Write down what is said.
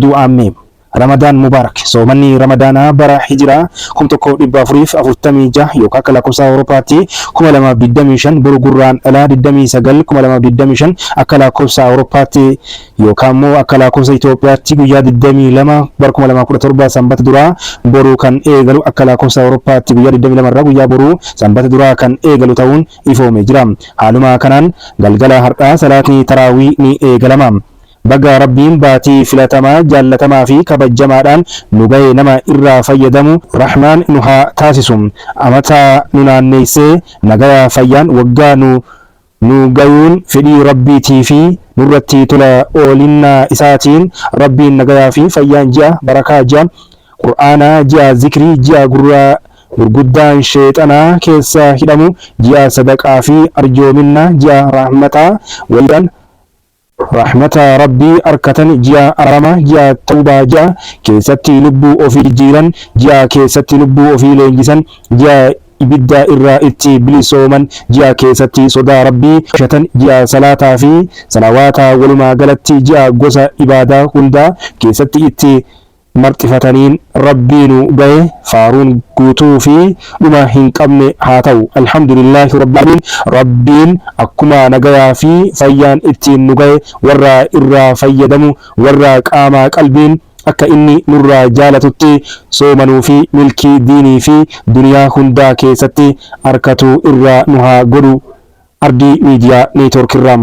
Oduu Aammee. Ramadaan Mubaarak. Soomanni Ramadaanaa bara Hijiraa 1446 yookaan akka lakkoofsa Awurooppaatti 2025 boru Gurraandhala 29, 2025 akka lakkoofsa Awurooppaatti yookaan immoo akka lakkoofsa Itoophiyaatti guyyaa 22 bara 2017 Sanbata duraa boru kan eegalu akka lakkoofsa Awurooppaatti guyyaa 22 irraa guyyaa boruu Sanbata duraa kan eegalu ta'uun ifoomee jira. Haaluma kanaan galgala har'aa salaatni taraawii ni eegalama. Baga Rabbiin baatii filatamaa, jaallatamaa fi kabajjamaadhaan nu gahe nama irraa fayyadamu Rahmaan nu haa taasisu. Amata nu naanneessee nagaya fayyaan waggaa nu nu gayuun fedhii Rabbiitii fi nurratti tola oolinnaa isaatiin Rabbiin nagayaa fi fayyaan ji'a barakaa ji'a Qur'aanaa ji'a zikrii ji'a gurra gurguddaan sheexanaa keessa hidhamu ji'a sadaqaa fi arjoominnaa ji'a rahmataa waliidhaan Rahmata Rabbii arkatan ji'a araarama ji'a tawbaa ji'a keessatti lubbuu ofii jijjiiran ji'a keessatti lubbuu ofii leenjisan ji'a ibidda irraa itti bilisooman ji'a keessatti sodaa Rabbii shatan ji'a salaataa fi salawaataa walumaa galatti ji'a gosa ibaadaa hundaa keessatti itti marxifataniin Rabbii nu gahe faaruun guutuu fi dhuma hin qabne haa ta'u. Alhamdulillaahi Rabbil Aalamiin Rabbiin akkuma nagayaa fi fayyaan ittiin nu gahe warra irraa fayyadamu, warra qaamaa qalbiin akka inni nurraa jaalatutti soomanuu fi milkii diinii fi duniyaa hundaa keessatti arkatu irraa nu haa godhu. Ardii Media Network irraa.